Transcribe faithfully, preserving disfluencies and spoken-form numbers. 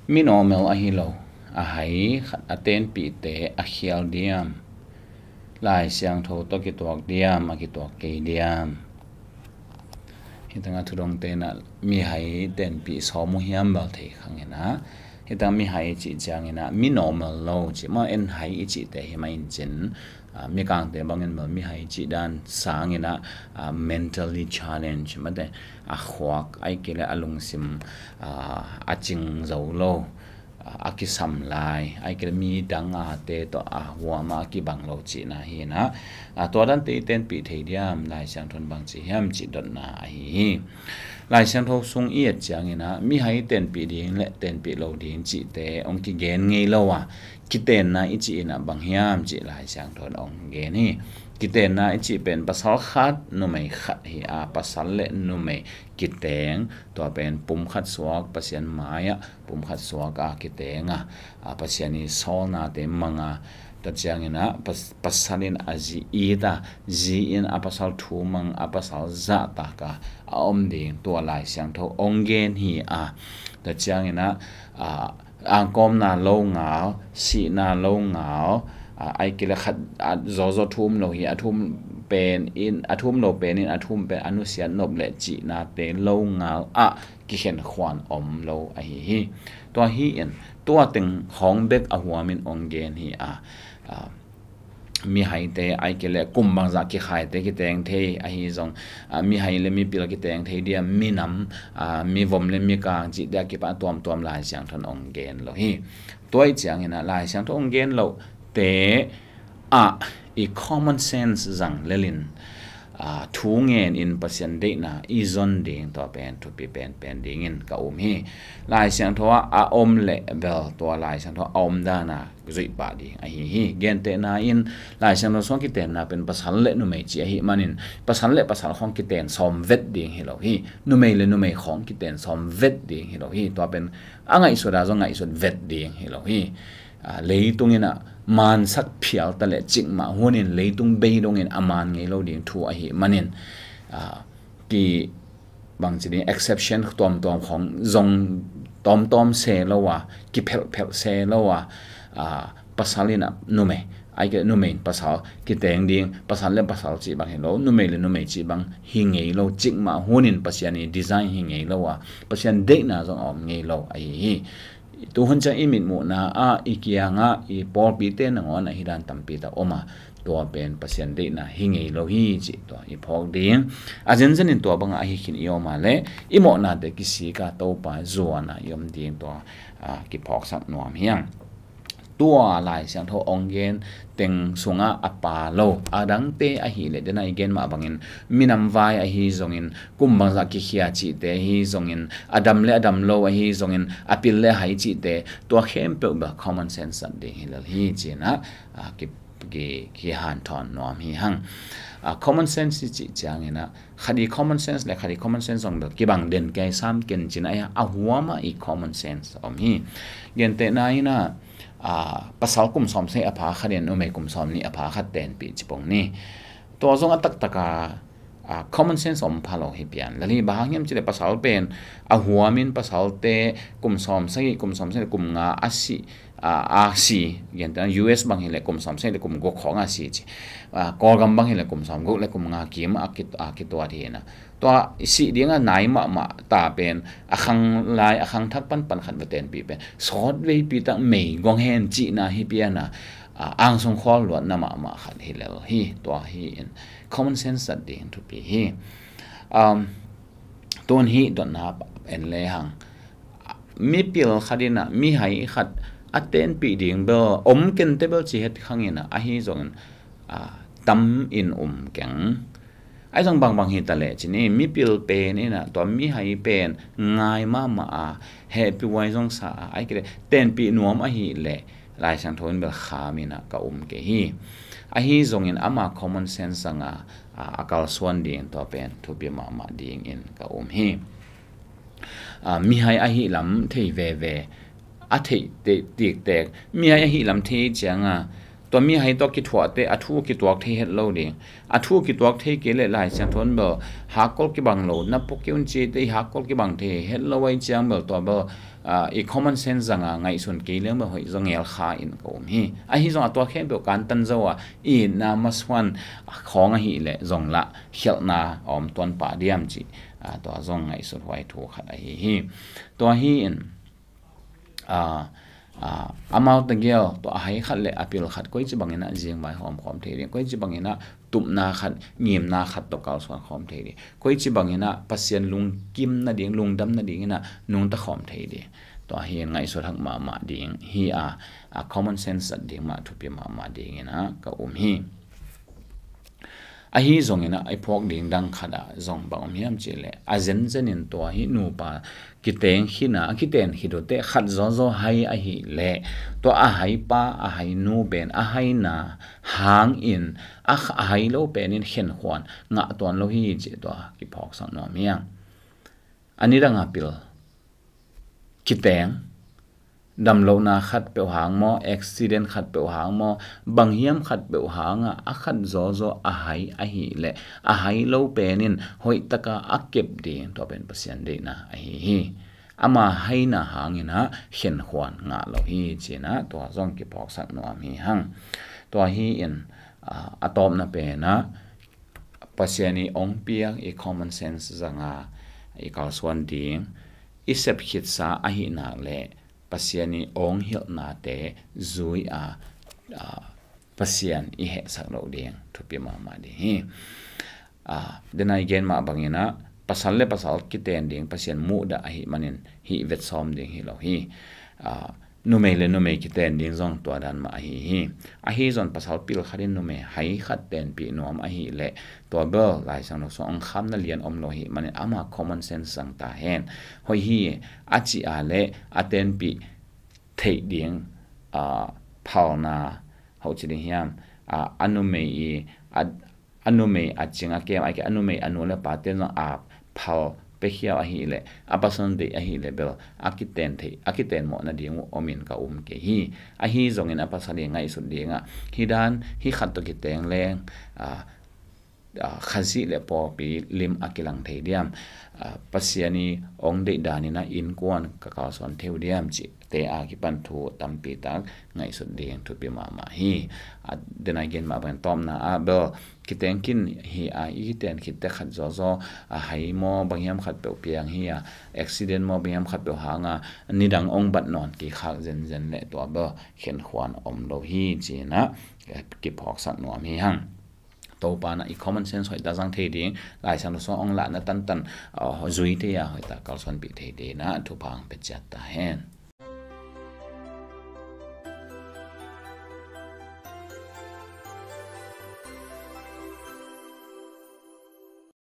Mi normal ahi lo, a hai khat a tenpihte a khial diam? Lai Siangtho tawh kituak diam, a kituak kei diam? Hitang a thudongte in ah mi hai tenpih sawm uh hiam bel thei khang in ah, hitang mi hai i cih ciangin ah mi normal lo cih maw, en hai i cihte hi mah in cin, ah, mikangte bangin bel mi hai i cih dan sangin ah, ah, mentally challenge mate, a khuak ai kei le a lungsim, ah, a cing zo lo, a kisam lai, ai kei le mi dang a te tawh a huam a kibang lo cihna hi in ah, tua dante i tenpih thei diam, Lai Siangtho in bang ci hiam cih dotna ahi hi. Lai Siangtho sung i et ciangin ah mi hai tenpih ding le tenpih lo ding cihte hong kigen ngei lo a, kitenna i cih in ah bang hiam cih Lai Siangtho in hong gen hi. Kitenna i cih pen pasal khat numei khat hi a, pasal le numei kiteng, tua pen pum khat suak Pasian mai-ah pum khat suak a kiteng a, a Pasian i sawlnate mang a, tua ciangin ah pas-, pasal in a zi it a, zi in a pasal thu mang a, pasal zahtak a, a om ding tua Lai Siangtho hong gen hi a, tua ciangin ah, a, angkawmna lo ngal, sihna lo ngal, a, ai kei le khat, a, zawzaw thu om lo hi, a thu om pen in, a thu om lo pen in, a thu om pen a nusiat nop le cihnate lo ngal ah kikhen khuan om lo ahi hi. Tua hi in, tua teng khawng bek a huam in hong gen hi a, a, mi haite ai kei le kum bangzah kikhaite kiteng thei ahi zong, a, mi hai le mi pil kiteng thei diam, mi nam, a, mi vom le mi kang cihte a kipan tuamtuam Lai Siangtho in hong gen lo hi. Tua i ciangin ah Lai Siangtho hong gen lo te ah i common sense zang lelin, a, thu ngen in Pasian deihna i zon ding tua pen thupi penpen dingin ka um hi. Lai Siangtho ah a om le bel tua Lai Siangtho a om dan a zuih pah ding ahi hi. Gentehna in Lai Siangtho sung kitenna pen pasal le numei ci ahi manin, pasal le pasal khawng kiten sawm vet ding hi lo hi. Numei le numei khawng kiten sawm vet ding hi lo hi. Tua pen a ngaihsut a zong ngaihsut vet ding hi lo hi. A, leitung in ah mansak phial ta le cikmah hun in leitung bei dongin a man ngei lo ding thu ahi manin, a, ki bangci ding exception tuamtuam khawng zong tawmtawm se lo a, kiphelhphelh se lo a, a, pasal in ah numei, ai kei le numei in pasal kiteng ding, pasal le pasal cih bang hi lo, numei le numei cih bang hi ngei lo, cikmah hun in Pasian i design hi ngei lo a, Pasian deihna zong a om ngei lo ahi hi. Tu hun ciang i mitmuhna ah, i kiangah, i pawlpite nangawn ah hi dan tampi tak om a, tua pen Pasian deihna hi ngei lo hi cih tua i phawk ding. A zenzen in tua bangah ahi khin i om a le, i mawhnate kisik a Topa zuan a i om ding tua, a, kiphawksak nuam hi hang. Tua Lai Siangtho hong gen teng sungah a pha lo, a dangte ahih leh, dena i gen mah bangin, minam vai ahi zongin, kum bangzah kikhia cihte ahi zongin, a dam le a dam lo ahi zongin, a pil le a hai cihte, tua khempeuh bel common sense zat ding hi lel hi ci-in ah, a, ki, ki, kihanthawn nuam hi hang. A, common sense i cih ciangin ah, khat i common sense le khat i common sense zong bel kibang den kei sam ken ci-in ah, a huam ah i common sense om hi. Gentehna in ah, a, pasal kum sawm sagih a pha khat in numei kum sawm nih a pha khat tenpih ci pong ni. Tua zong a taktak a, a, common sense om pha lo hi pian. Lali bang hang hiam cih leh pasal pen a huam in pasalte kum sawm sagih, kum sawm sagih le kum nga a si, a, a si. Gentehna U S bang hi leh kum sawm sagih le kum guk khawng a si ci. A, Kawlgam bang hi leh kum sawm guk le kum nga kim a ki, a, kituat hi na. Tua i sih ding a nai mahmah ta pen, a khang lai, a khangthak panpan khat va tenpih pen, sawt veipi tak mei gong hen cihna hi pian a, a, angsung khual luatna mahmah khat hi lel hi, tua hi in common sense zat ding thupi hi. Um, tun hih dotna en le hang. Mipil khat in ah, mihai khat a tenpih ding bel, om kei te bel ci het khang in ah, ahi zongin, a, tam in um keng. Ai zong bangbang hi ta leh ci ni, mipil pen in ah, tua mihai pen ngai mahmah a, hehpih huai zong sa a, ai kei leh tenpih nuam ahih leh, Lai Siangtho in bel kham in ah ka um kei hi. Ahi zongin ama common sense zang a, a, a kalsuan ding tua pen thupi mahmah dingin ka um hi. A, mihai ahih lam thei veve, a theih te, tiktek, mihai ahih lam thei ciang a, tua mihai tawh kithuahte a thu kituak thei het lo ding. A thu kituak thei kei leh Lai Siangtho in bel hakkol kibang lo, na pukun cite i hakkol kibang thei het lo ahih ciang bel tua bel ah, i common sense zanga ngaihsun kei leng bang hoih zaw ngel kha in ka um hi. Ahi zong a tua khempeuh kantan zo a, i itna masuan khawng ahih leh zong lah khialhna a om tuan pah diam cih, ah, tua zong ngaihsut huai thu khat ahi hi. Tua hi in, ah, ah, amau tegel tua a hai khat le a pil khat koici bangin ah zingvai hawm khawm thei ding, koici bangin ah tupna khat, ngimna khat tawh kalsuan khawm thei ding, koici bangin ah Pasian lungkim nading, lungdam nadingin ah nungta khawm thei ding. Tua hi in ngaihsut hak mahmah ding hi a, a common sense zat ding mah thupi mahmah dingin ah ka um hi. Ahi zongin ah i phawk ding dang khat ah zong bang om hiam cih leh, a zenzen in tua hi nupa kiteng khin a, a kiten khit uh teh khat zawzaw hai ahih leh, tua a haipa, a hainu pen a haina hangin a kh-, a hai lo pen in khenkhuan ngah tuan lo hi cih tua kiphawksak nuam hi hang. A nidang a pil kiteng, damlohna khat peuh hang maw, accident khat peuh hang maw, bang hiam khat peuh hang ah a khat zawzaw a hai ahih leh, a hai lo pen in hoih taka a kep ding, tua pen Pasian deihna ahi hi. Ama haina hangin ah khenkhuan ngah lo hi ci-in ah tua zong kiphawksak nuam hi hang. Tua hi in, ah, a tawpna pen ah Pasian i ong piak i common sense zanga i kalsuan ding, i sep khitsa ahih nak leh Pasian i ong hilhnate zui a, a, Pasian i hehsak loh ding thupi mahmah ding hi. A, denai gen mah bangin ah pasal le pasal kiten ding Pasian muhdah ahih manin hih vetsawm ding hi lo hi. A, numei le numei kiten ding zong tua dan mah ahi hi. Ahi zong pasal pil khat in numei hai khat tenpih nuam ahih leh, tua bel Laisiangtho sung ong khamna lian om lo ahih manin ama common sense zang ta hen. Hoih hi, a cih a leh a tenpih theih ding, a, phalna, hoih ci ding hiam, a, a numei i, a, a numei a cing a kem, a ke a numei a nu le pa ten zong a phal pekhiau ahih leh, a pasal deih ahih leh bel a kiten theih, a kiten mawh nading uh om in ka um kei hi. Ahi zongin a pasal i ngaihsut ding ah, hih dan, hih khat tawh kiteng leng, a, a, Khazih le pawlpi lim a kilang thei diam, a, Pasian i ong deih dan in ah innkuan ka kalsuan thei uh diam cih te a kipan thu tampi tak ngaihsut ding thupi mahmah hi. A, denai gen mah bangin tawpna ah bel kiteng khin hi a, i kiten khitte khat zawzaw a hai maw, bang hiam khat peuh piang hi a, accident maw, bang hiam khat peuh hang a nidang ong bat nawn kei khak zenzen leh tua bel khenkhuan om lo hi ci-in ah kiphawksak nuam hi hang. Topa in ah i common sense hoihtak zang thei ding, Laisiangtho sung ong lahna tantan, a, zui thei a hoihtak kalsuanpih thei ding in ah thupha hong pia ciat ta hen.